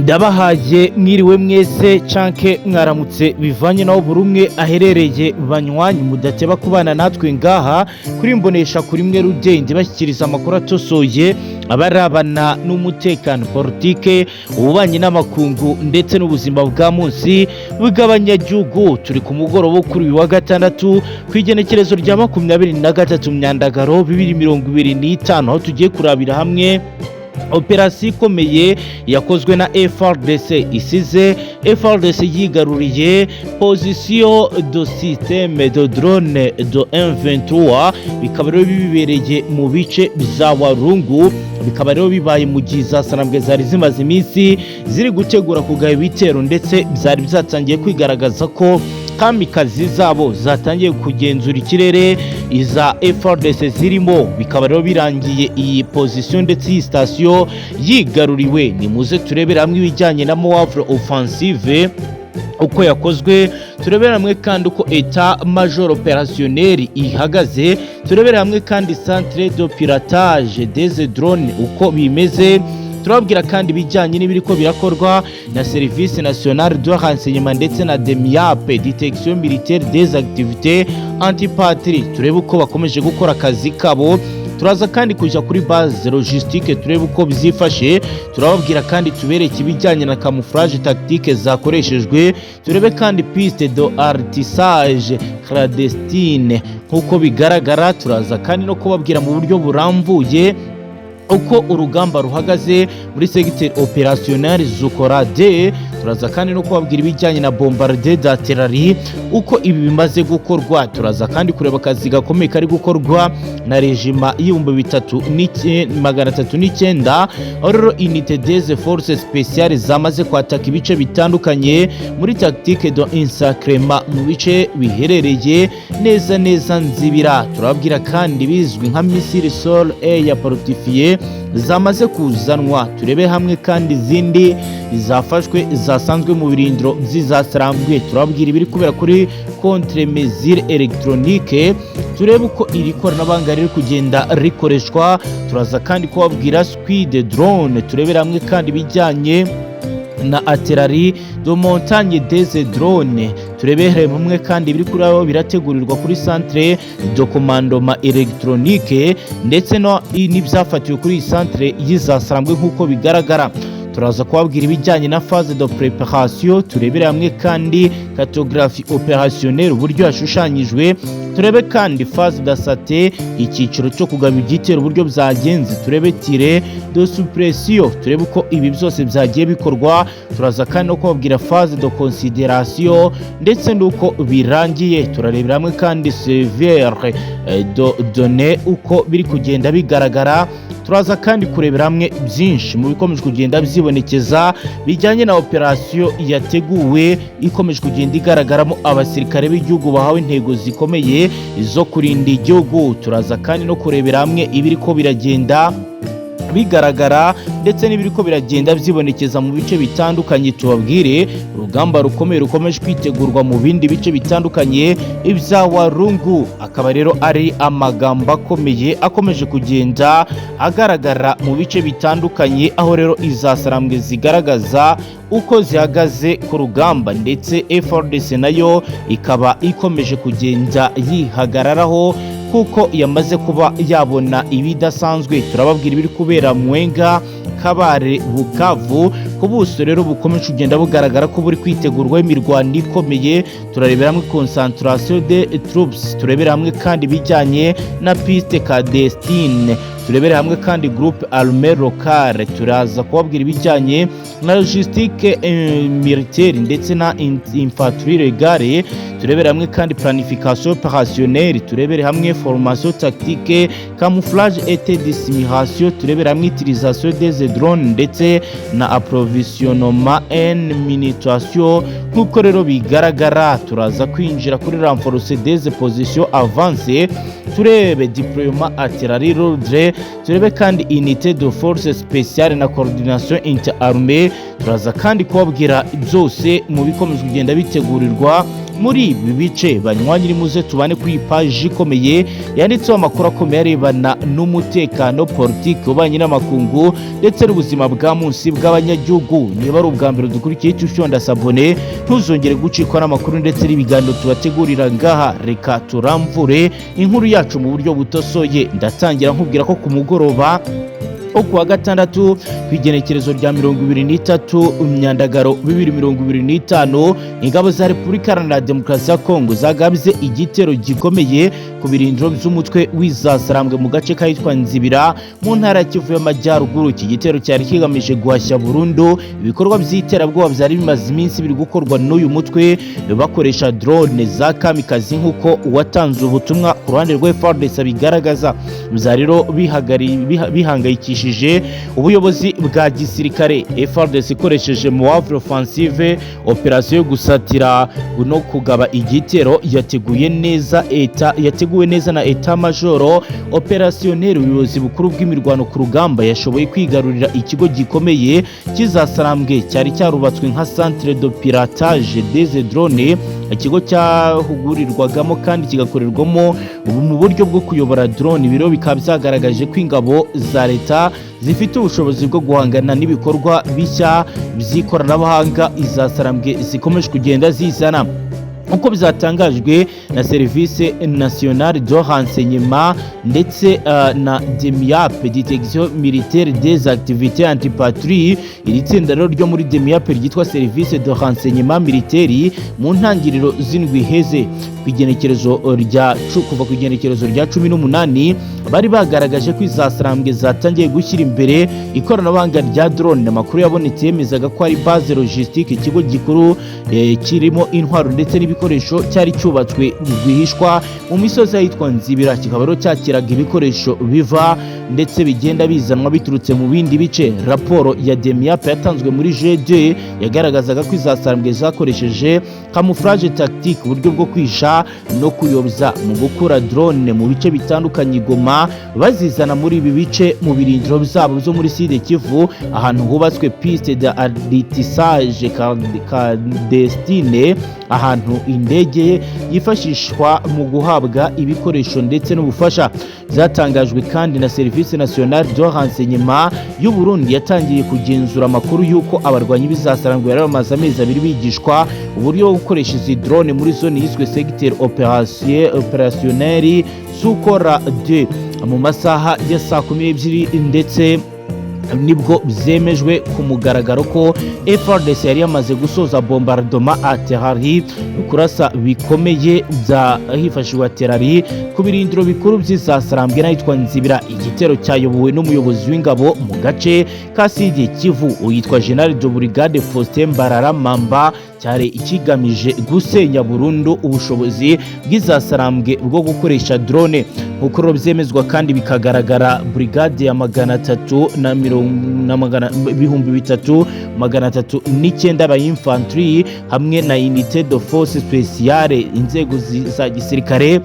Ndabahaye mwiriwe mwese canke mwaramutse, bivanye naho buri umwe aherereye. Banywanyi mudateba kubana natwe ngaha kuri Mbonesha kuri mwe rugende bashyikiriza amakuru atosoye abarabana n'umutekano, politike, ububanyi n'amakungu ndetse n'ubuzima bwa munsi bw'abanyagihugu. Turi ku mugoroba wo kuri uyu wa gatandatu, ku igenekerezo rya 23 Myandagaro 2025, aho tugiye kurabira hamwe operasiyo ikomeye yakozwe na FARDC isize FARDC yigaruriye position de système de drone de M23. Bikaba rero bibereye mu bice bya Warungu, bikaba rero bibaye mu gihe za Sarambwe zari zimaze iminsi ziri gutegura kugaba ibitero, ndetse byari byatangiye kwigaragaza ko kamikazi zabo zatangiye kugenzura ikirere iza FARDC zirimo. Bikaba rero birangiye iyi position ndetse iyi station yigaruriwe. Nimuze turebere hamwe ibijyanye na manœuvre offensive uko yakozwe, turebere hamwe kandi uko état major opérationnel ihagaze, turebere hamwe kandi centre de pilotage des drones uko bimeze. Turababwira kandi ibijyanye n'ibiriko birakorwa na Service National de Renseignement ndetse na DEMIAP, Détection Militaire des Activités Antipatrie, turebe uko bakomeje gukora akazi kabo. Turaza kandi kujya kuri base logistique, turebe uko byifashe. Turababwira kandi tubereke ibijyanye na camouflage tactique zakoreshejwe, turebe kandi piste de atterrissage clandestine nk'uko bigaragara. Turaza kandi no kubabwira mu buryo burambuye uko urugamba ruhagaze muri secteur opérationnel Zukora de. Turaza kandi no kubabwira ibijyanye na bombarde d'artillerie, uko ibi bimaze gukorwa. Turaza kandi kureba akazi gakomeye kari gukorwa na régiment y'3309, aho rero unité des forces spéciales zamaze kwataka ibice bitandukanye muri tactique de encerclement mu bice biherereye neza neza Nzibira. Turababwira kandi bizwi nka missile sol air fortifié zamaze kuzanwa, turebe hamwe kandi izindi zafashwe zasanzwe mu birindiro by'izasarambwe. Turababwira ibiri kubera kuri contre mesure électronique, turebe uko iri koranabuhanga riri kugenda rikoreshwa. Turaza kandi kubabwira squid drone, turebere hamwe kandi ibijyanye na artillerie de montagne des drone, turebere hamwe kandi ibiri kuri abo birategurirwa kuri centre de commandement électronique ndetse no n'ibyafatiwe kuri iyi centre y'izasarambwe nk'uko bigaragara. Turaza kubabwira ibijyanye na phase de préparation, turebere hamwe kandi cartographie opérationnelle uburyo yashushanyijwe, turebe kandi phase d'assaut, icyiciro cyo kugaba igitero, uburyo byagenze, turebe tir de suppression, turebe uko ibi byose byagiye bikorwa. Turaza kandi no kubabwira phase de considération ndetse n'uko birangiye. Turarebera hamwe kandi serveur de données uko biri kugenda bigaragara. Turaza kandi kurebera hamwe byinshi mu bikomeje kugenda byibonekeza bijyanye na operasiyo yateguwe ikomeje kugenda igaragaramo abasirikare b'igihugu bahawe intego zikomeye zo kurinda igihugu. Turaza kandi no kurebera hamwe ibiri ko biragenda bigaragara ndetse n'ibiriko biragenda byibonekeza mu bice bitandukanye, tubabwire urugamba rukomeye rukomeje kwitegurwa mu bindi bice bitandukanye ibya Warungu. Akaba rero ari amagambo akomeye akomeje kugenda agaragara mu bice bitandukanye, aho rero izasarambwe zigaragaza uko zihagaze ku rugamba, ndetse FARDC nayo ikaba ikomeje kugenda yihagararaho kuko yamaze kuba yabona ibidasanzwe. Turababwira ibiri kubera Mwenga, Kabare, Bukavu, ku buso rero bukomeje kugenda bugaragara ko buri kwitegurwaho imirwano ikomeye. Turarebera hamwe concentration de troupes, turebera hamwe kandi ibijyanye na piste clandestine, turebere hamwe kandi groupe armé locale. Turaza kubabwira ibijyanye na logistique militaire ndetse na infanterie légère, turebere hamwe kandi planification opérationnelle, turebere hamwe formation tactique, camouflage et dissimulation, turebere hamwe utilisation des drones ndetse na approvisionnement en munitions nk'uko rero bigaragara. Turaza kwinjira kuri renforce des positions avancées, turebe déploiement artillerie lourde, turebe kandi unité de force spéciale na coordination interarmée. Turaza kandi kubabwira byose mu bikomeje kugenda bitegurirwa Muri ibi bice, banywanyi, muze tubane kuri iyi paji ikomeye yanditseho amakuru akomeye arebana n'umutekano, politiki, ububanyi n'amakungu ndetse n'ubuzima bwa munsi bw'abanyagihugu. Niba ari ubwa mbere dukurikiye, icyo ushonda s'abonner, ntuzongere gucikwa n'amakuru ndetse n'ibiganiro tubategurira ngaha. Reka turamvure inkuru yacu mu buryo butosoye. Ndatangira nkubwira ko ku mugoroba wo kuwa gatandatu, ku igenekerezo rya 23 Myandagaro 2025, ingabo za Repubulika Iharanira Demokarasi ya Kongo zagabye igitero gikomeye ku birindiro by'umutwe w'Izasarambwe mu gace kahitwa Nzibira mu ntara ya Kivu y'Amajyaruguru. Iki gitero cyari kigamije guhashya burundu ibikorwa by'iterabwoba byari bimaze iminsi biri gukorwa n'uyu mutwe bakoresha drone za kamikazi, nk'uko uwatanze ubutumwa ku ruhande rwa FARDC abigaragaza. Byari rero bihangayikishije ubuyobozi bwa gisirikare. FARDC ikoresheje Moavre offensive, operation yo gusatira no kugaba igitero yateguye neza eta yateguwe neza na état major opérationnel, ubuyobozi bukuru bw'imirwano ku rugamba, yashoboye kwigarurira ikigo gikomeye kizasarambwe cyari cyarubatswe nka centre de pilotage des drones, ikigo cyahugurirwagamo kandi kigakorerwamo mu buryo bwo kuyobora drone. Ibiro bikaba byagaragaje ko ingabo za leta zifite ubushobozi bwo guhangana n'ibikorwa bishya by'ikoranabuhanga izasarambwe zikomeje kugenda zizana, uko byatangajwe na Service Nationale de Renseignement ndetse na DEMIAP, Détection Militaire des Activités Antipatrouille. Iri tsinda rero ryo muri DEMIAP ryitwa Service de Renseignement Militaire, mu ntangiriro z'indwi iheze, ku igenekerezo rya kuva ku igenekerezo rya 18, bari bagaragaje ko izasarambwe zatangiye gushyira imbere ikoranabuhanga rya drone. Amakuru yabonetse yemezaga ko ari base logistique, ikigo gikuru kirimo intwaro ndetse n'ibikoresho, cyari cyubatswe rwihishwa mu misozi ahitwa Nzibira, kikaba rero cyakiraga ibikoresho biva ndetse bigenda bizanwa biturutse mu bindi bice. Raporo ya DEMIAP yatanzwe muri G2 yagaragazaga ko izasarambwe zakoresheje camouflage tactique, uburyo bwo kwisha no kuyobya, mu gukura drone mu bice bitandukanye i Goma bazizana muri ibi bice mu birindiro byabo byo muri Sud Kivu, ahantu hubatswe piste de atterrissage clandestine, ahantu indege yifashishwa mu guhabwa ibikoresho ndetse n'ubufasha. Byatangajwe kandi na Service Nationale de Renseignement y'u Burundi yatangiye kugenzura amakuru y'uko abarwanyi b'izasarangwe bari bamaze amezi 2 bigishwa uburyo bwo gukoresha izi drone muri zone yiswe secteur opérationnel Sukora 2 mu masaha ya saa 12. Ndetse nibwo byemejwe ku mugaragaro ko FARDC yari yamaze gusoza bombardement artillerie, kurasa bikomeye bya hifashishwa artillerie ku birindiro bikuru by'Izasarambwe n'ahitwa Nzibira. Igitero cyayobowe n'umuyobozi w'ingabo mu gace ka Sud Kivu uyitwa General de Brigade Faustin Mbarara Mamba, cyari ikigamije gusenya burundu ubushobozi bw'Izasarambwe bwo gukoresha drone, nk'uko rero byemezwa kandi bikagaragara. Brigade ya magana atatu na mirongo na magana 3309 ba infantry hamwe na unité de force spéciale, inzego za gisirikare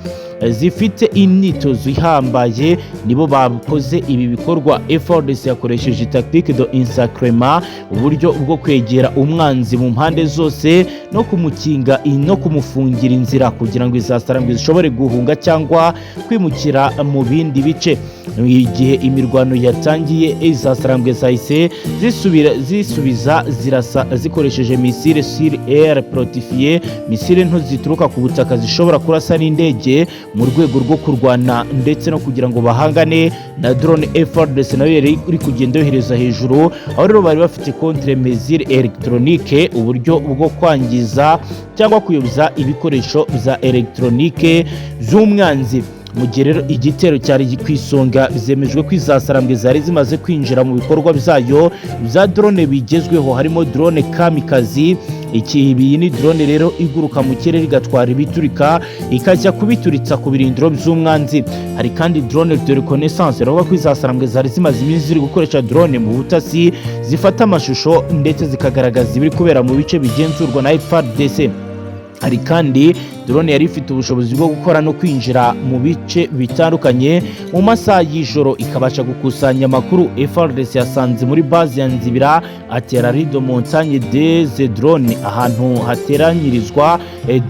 zifite imyitozo ihambaye, nibo bakoze ibi bikorwa. FARDC yakoresheje tactique de encerclement, uburyo bwo kwegera umwanzi mu mpande zose no kumukinga no kumufungira inzira kugira ngo izasarambwe zishobore guhunga cyangwa kwimukira mu bindi bice. Igihe imirwano yatangiye, izasarambwe zahise zisubira zisubiza zirasa zikoresheje missile sol air portée, missile nto zituruka ku butaka zishobora kurasa n'indege, mu rwego rwo kurwana ndetse no kugira ngo bahangane na drone FARDC nayo yari iri kugenda yohereza hejuru. Aho rero bari bafite contre mesure électronique, uburyo bwo kwangiza cyangwa kuyobya ibikoresho bya électronique z'umwanzi. Mu gihe rero igitero cyari ku isonga, byemejwe ko izasarambwe zari zimaze kwinjira mu bikorwa byayo bya drone bigezweho, harimo drone kamikazi. Iki iyi ni drone rero iguruka mu kirere igatwara ibiturika ikajya kubituritsa ku birindiro by'umwanzi. Hari kandi drone de reconnaissance. Ravuga ko izasarambwe zari zimaze iminsi ziri gukoresha drone mu butasi, zifata amashusho ndetse zikagaragaza ibiri kubera mu bice bigenzurwa na FARDC. Hari kandi Drone yari ifite ubushobozi bwo gukora no kwinjira mu bice bitandukanye mu masaha y'ijoro, ikabasha gukusanya amakuru. FARDC yasanze muri base ya Nzibira atterrage de montagne des drones, ahantu hateranyirizwa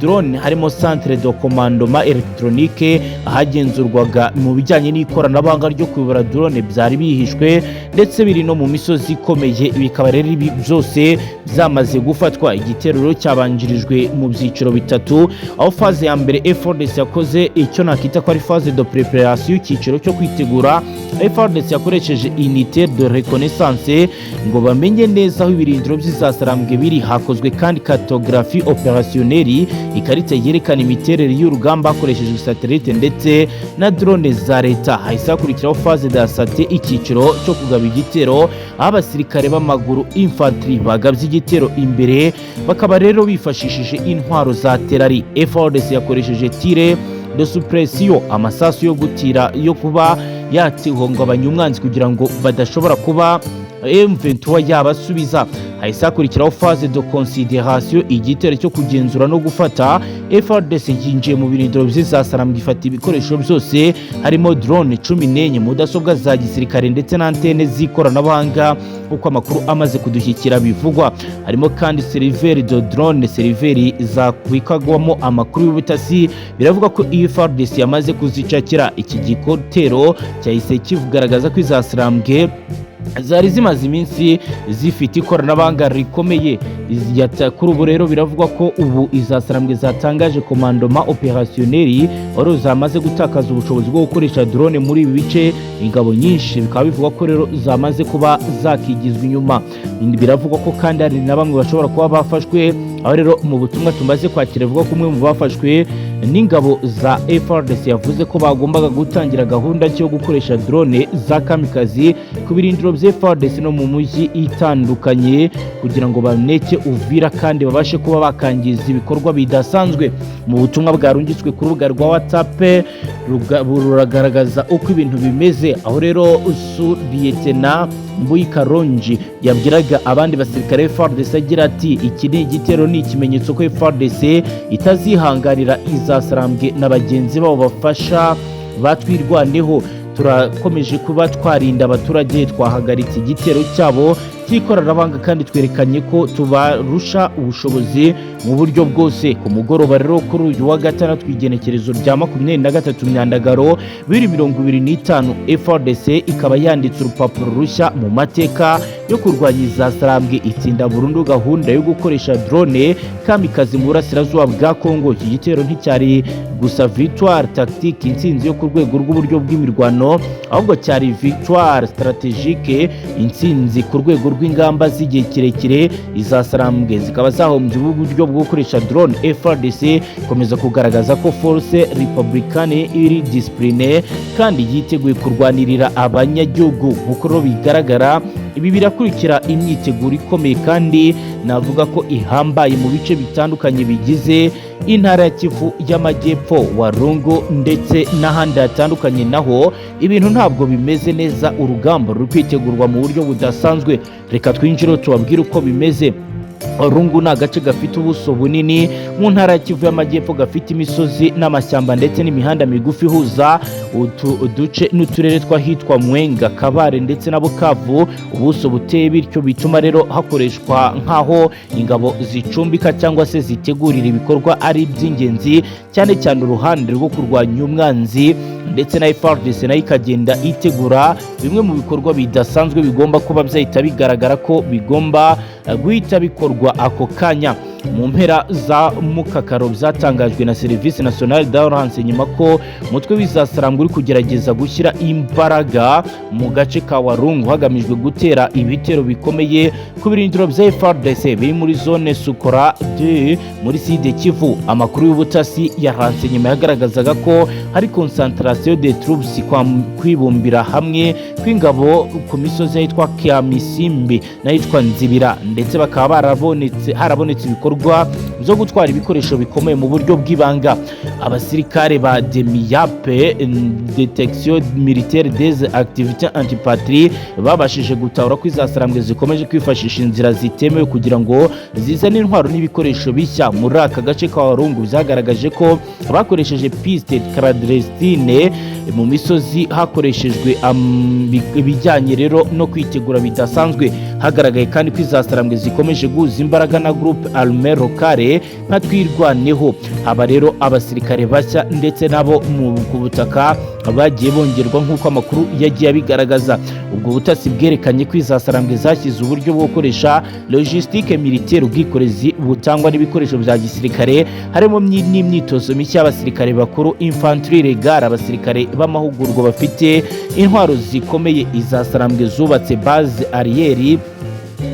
drone, harimo centre de commandement électronique, ahagenzurwaga mu bijyanye n'ikoranabuhanga ryo kuyobora drone, byari bihishwe ndetse biri no mu misozi ikomeye. Bikaba rero ibi byose byamaze gufatwa. Igitero rero cyabanjirijwe mu byiciro bitatu, aho phase ya mbere FARDC yakoze icyo nakita ko ari phase de préparation, icyiciro cyo kwitegura. FARDC yakoresheje unité de reconnaissance ngo bamenye neza aho ibirindiro by'izasarambwe biri. Hakozwe kandi cartographie opérationnelle, ikarita yerekana imiterere y'urugamba hakoreshejwe satellite ndetse na drone za leta. Hahise hakurikiraho phase d'assaut, icyiciro cyo kugaba igitero, aho abasirikare b'amaguru, infantry, bagabye igitero imbere, bakaba rero bifashishije intwaro za artillerie. FARDC yakoresheje tir de suppression, amasasu yo gutira, yo kuba yatihungabanya umwanzi kugira ngo badashobora kuba M23 yabasubiza. Hahise hakurikiraho phase de consolidation, igitero cyo kugenzura no gufata. FARDC yinjiye mu birindiro by'izasarambwe, ifata ibikoresho byose, harimo drone 14, mudasobwa za gisirikare ndetse na antene z'ikoranabuhanga, nk'uko amakuru amaze kudushyikira bivugwa. Harimo kandi serveur de drone, serveur zabikwagwamo amakuru y'ubutasi. Biravuga ko iyi FARDC yamaze kuzicakira. Iki gitero cyahise kigaragaza ko izasarambwe zari zimaze iminsi zifite ikoranabuhanga rikomeye. Kuri ubu rero biravugwa ko ubu izasarambwe zatangaje commandement opérationnel, wari zamaze gutakaza ubushobozi bwo gukoresha drone muri ibi bice. Ingabo nyinshi bikaba bivugwa ko rero zamaze kuba zakigizwa inyuma. Biravugwa ko kandi hari na bamwe bashobora kuba bafashwe, aho rero mu butumwa tumaze kwakira bivuga ko umwe mu bafashwe n'ingabo za FARDC yavuze ko bagombaga gutangira gahunda nshya yo gukoresha drone za kamikazi ku birindiro bya FARDC no mu mujyi itandukanye, kugira ngo baneke Uvira kandi babashe kuba bakangiza ibikorwa bidasanzwe. Mu butumwa bwarungitswe ku rubuga rwa WhatsApp ruragaragaza uko ibintu bimeze, aho rero sous lieutenant Mbuyi Karonji yabwiraga abandi basirikare FARDC agira ati: "Iki ni igitero, ni ikimenyetso ko FARDC itazihanganira izasarambwe na bagenzi babo bafasha batwirwaneho. Turakomeje kuba twarinda abaturage, twahagaritse igitero cyabo cy'ikoranabuhanga kandi twerekanye ko tubarusha ubushobozi mu buryo bwose." Ku mugoroba rero kuri uyu wa gatandatu, igenekerezo rya 23 Myandagaro 2025, FARDC ikaba yanditse urupapuro rushya mu mateka yo kurwanya izasarambwe, itsinda burundu gahunda yo gukoresha drone kamikazi mu burasirazuba bwa Kongo. Iki gitero nticyari gusa victoire tactique, intsinzi yo ku rwego rw'uburyo bw'imirwano, ahubwo cyari victoire stratégique, intsinzi ku rwego rw'ingamba z'igihe kirekire. Izasarambwe zikaba zahombye uburyo bwo gukoresha drone. FARDC ikomeza kugaragaza ko force républicaine iri disciplinée kandi yiteguye kurwanirira abanyagihugu. Nk'uko rero bigaragara, ibi birakurikira imyiteguro ikomeye kandi navuga ko ihambaye mu bice bitandukanye bigize intara ya Kivu y'Amajyepfo, Warungu ndetse n'ahandi hatandukanye. Naho ibintu ntabwo bimeze neza, urugamba ruri kwitegurwa mu buryo budasanzwe. Reka twinjire tubabwire uko bimeze. Rungu ni agace gafite ubuso bunini mu ntara ya Kivu y'Amajyepfo, gafite imisozi n'amashyamba ndetse n'imihanda migufi ihuza utu duce n'uturere tw'ahitwa Mwenga, Kabare ndetse na Bukavu. Ubuso buteye bityo bituma rero hakoreshwa nk'aho ingabo zicumbika cyangwa se zitegurira ibikorwa ari iby'ingenzi, cyane cyane uruhande rwo kurwanya umwanzi, ndetse na FARDC nayo ikagenda itegura bimwe mu bikorwa bidasanzwe bigomba kuba byahita bigaragara ko bigomba guhita bikorwa ako kanya. Mu mpera za mukakaro byatangajwe na Service National de Renseignement ko umutwe w'izasarambwe uri kugerageza gushyira imbaraga mu gace ka Warungu, hagamijwe gutera ibitero bikomeye ku birindiro bya FARDC biri muri zone Sukora 2 muri Sud Kivu. Amakuru y'ubutasi ya renseignement yagaragazaga ko hari concentration de troupes, kwibumbira hamwe kw'ingabo ku misozi yitwa Kamisimbi n'ahitwa Nzibira, ndetse bakaba barabonetse harabonetse ibikorwa ibikorwa byo gutwara ibikoresho bikomeye mu buryo bw'ibanga. Abasirikare ba DEMIAP, Détection Militaire des Activités Antipatrie, babashije gutahura ko izasarambwe zikomeje kwifashisha inzira zitemewe kugira ngo zizane intwaro n'ibikoresho bishya muri aka gace ka Warungu. Byagaragaje ko bakoresheje piste clandestine mu misozi, hakoreshejwe ibijyanye rero no kwitegura bidasanzwe. Hagaragaye kandi ko izasarambwe zikomeje guhuza imbaraga na groupe armé locale nka Twirwaneho. Aba rero abasirikare bashya ndetse nabo ku butaka bagiye bongerwa, nk'uko amakuru yagiye abigaragaza. Ubwo butasi bwerekanye ko izasarambwe zashyize uburyo bwo gukoresha logistique militaire, ubwikorezi butangwa n'ibikoresho bya gisirikare, harimo n'imyitozo mishya y'abasirikare bakuru, infanterie légère, abasirikare b'amahugurwa bafite intwaro zikomeye. Izasarambwe zubatse base arrière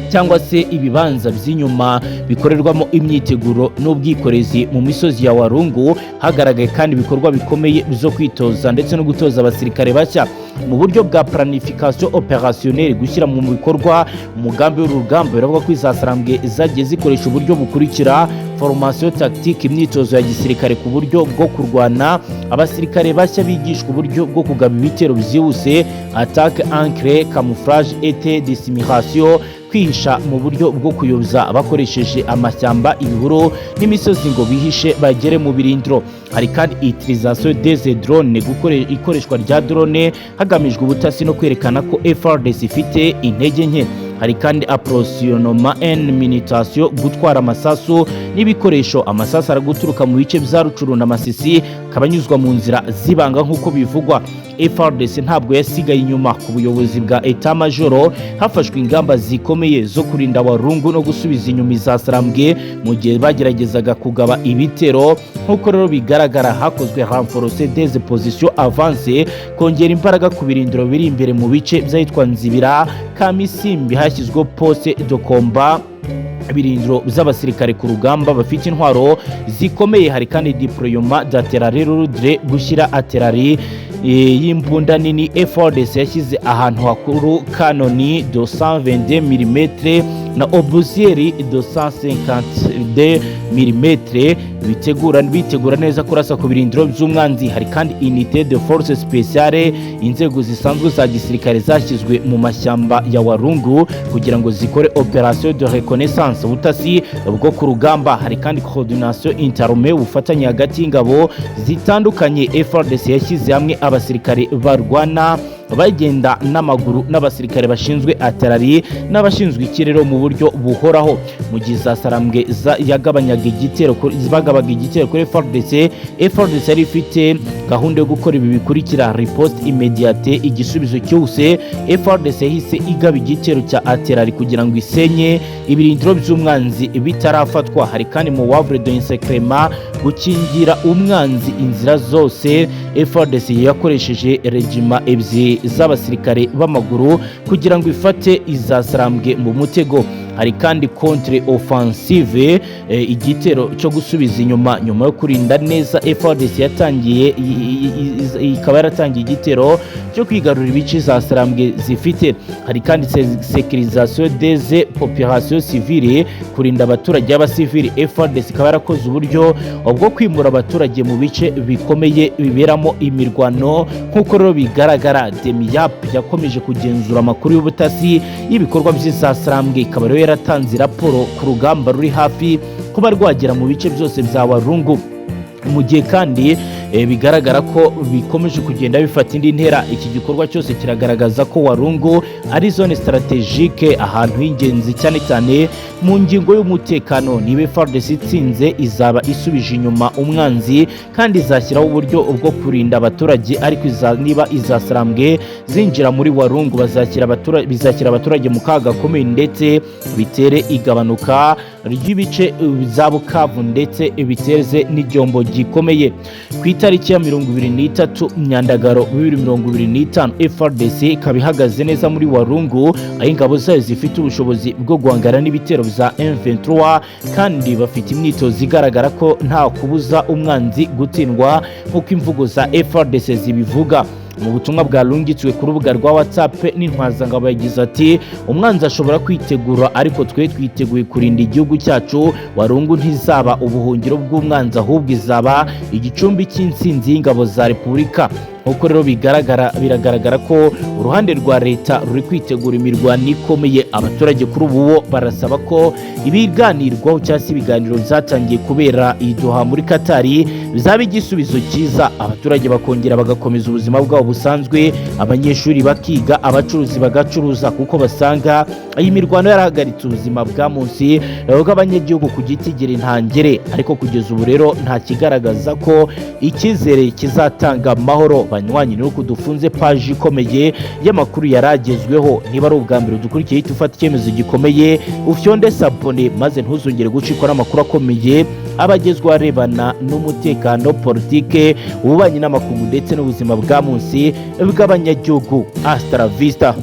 cyangwa se ibibanza by'inyuma bikorerwamo imyiteguro n'ubwikorezi mu misozi ya Warungu. Hagaragaye kandi ibikorwa bikomeye byo kwitoza ndetse no gutoza abasirikare bashya mu buryo bwa planification opérationnelle, gushyira mu bikorwa umugambi w'urugamba. Biravuga ko izasarambwe zagiye zikoresha uburyo bukurikira: formation tactique, imyitozo ya gisirikare ku buryo bwo kurwana. Abasirikare bashya bigishwa uburyo bwo kugaba ibitero byihuse, attaque éclair, camouflage et dissimulation, kwihisha mu buryo bwo kuyoboza bakoresheje amashyamba, ibihuru n'imisozi ngo bihishe bagere mu birindiro. Hari kandi utilisation des drones, ikoreshwa rya drone hagamijwe ubutasi no kwerekana ko FARDC ifite intege nke. Hari kandi approvisionnement en munitions, gutwara amasasu n'ibikoresho. Amasasu araguturuka mu bice bya Rucuru na Masisi, akaba anyuzwa mu nzira zibanga nk'uko bivugwa. FARDC ntabwo yasigaye inyuma. Ku buyobozi bwa état major hafashwe ingamba zikomeye zo kurinda Warungu no gusubiza inyuma izasarambwe mu gihe bageragezaga kugaba ibitero. Nk'uko rero bigaragara, hakozwe renforcement des positions avancées, kongera imbaraga ku birindiro biri imbere mu bice by'ahitwa Nzibira, Kamisimbi. Hashyizweho poste de combat, ibirindiro by'abasirikare ku rugamba bafite intwaro zikomeye. Hari kandi déploiement d'artillerie lourde, gushyira artillerie y'imbunda nini. FARDC yashyize ahantu hakuru canon de 122 mm na obusier de 152 mm, bitegura neza kurasa ku birindiro by'umwanzi. Hari kandi unité de force spéciale, inzego zisanzwe za gisirikare zashyizwe mu mashyamba ya Warungu kugira ngo zikore opération de reconnaissance, ubutasi bwo ku rugamba. Hari kandi coordination interarmes, ubufatanye hagati y'ingabo zitandukanye. FARDC yashyize hamwe abasirikare barwana bagenda n'amaguru n'abasirikare bashinzwe artillerie n'abashinzwe ikirere mu buryo buhoraho. Mu gihe za Sarambwe yagabanyaga igitero, bagabaga igitero kuri FARDC, FARDC yari ifite gahunda yo gukora ibi bikurikira: riposte immédiate, igisubizo cyose. FARDC yahise igaba igitero cya artillerie kugira ngo isenye ibirindiro by'umwanzi bitarafatwa. Hari kandi manœuvre de encerclement, gukingira umwanzi inzira zose. FARDC yakoresheje régiment ebyiri z'abasirikare b'amaguru kugira ngo ifate izasarambwe mu mutego. Hari kandi contre offensive, igitero cyo gusubiza inyuma. Nyuma yo kurinda neza, FARDC yatangiye ikaba yaratangiye igitero cyo kwigarurira ibice za Sarambwe zifite. Hari kandi sécurisation des populations civiles, kurinda abaturage b'abasivili. FARDC ikaba yarakoze uburyo bwo kwimura abaturage mu bice bikomeye biberamo imirwano. Nk'uko rero bigaragara, DEMIAP yakomeje kugenzura amakuru y'ubutasi y'ibikorwa by'izasarambwe, ikaba rero yaratanze raporo ku rugamba ruri hafi kuba rwagera mu bice byose bya Warungu. Mu gihe kandi bigaragara ko bikomeje kugenda bifata indi ntera, iki gikorwa cyose kiragaragaza ko Warungu ari zone stratégique, ahantu h'ingenzi cyane cyane mu ngingo y'umutekano. Niba FARDC itsinze, izaba isubije inyuma umwanzi kandi izashyiraho uburyo bwo kurinda abaturage, ariko niba izasarambwe zinjira muri Warungu, bizashyira abaturage mu kaga gakomeye ndetse bitere igabanuka ry'ibice za Bukavu, ndetse biteze n'igihombo gikomeye. Ku itariki ya 23 Myandagaro 2025, FARDC ikaba ihagaze neza muri Warungu, aho ingabo zayo zifite ubushobozi bwo guhangana n'ibitero bya M23, kandi bafite imyitozo igaragara ko nta kubuza umwanzi gutsindwa, nk'uko imvugo za FARDC zibivuga. Mu butumwa bwarungitswe ku rubuga rwa WhatsApp n'intwazangabo yagize ati: "Umwanzi ashobora kwitegura, ariko twe twiteguye kurinda igihugu cyacu. Warungu ntizaba ubuhungiro bw'umwanzi, ahubwo izaba igicumbi cy'intsinzi y'ingabo za Repubulika." Nk'uko rero bigaragara, biragaragara ko uruhande rwa leta ruri kwitegura imirwano ikomeye. Abaturage kuri ubu bo barasaba ko ibiganirwaho cyangwa se ibiganiro byatangiye kubera i Doha muri Katari bizaba igisubizo cyiza, abaturage bakongera bagakomeza ubuzima bwabo busanzwe, abanyeshuri bakiga, abacuruzi bagacuruza, kuko basanga iyi mirwano yarahagaritse ubuzima bwa munsi bw'abanyagihugu ku giti ntangere. Ariko kugeza ubu rero nta kigaragaza ko icyizere kizatanga amahoro. Banywanyi, ni uko dufunze paji ikomeye y'amakuru yaragezweho. Niba ari ubwa mbere dukurikiye, hita ufata icyemezo gikomeye, ufyonde s'abonner, maze ntuzongere gucikwa n'amakuru akomeye aba agezweho arebana n'umutekano, politike, ububanyi n'amakungu ndetse n'ubuzima bwa munsi bw'abanyagihugu. Hasta la vista.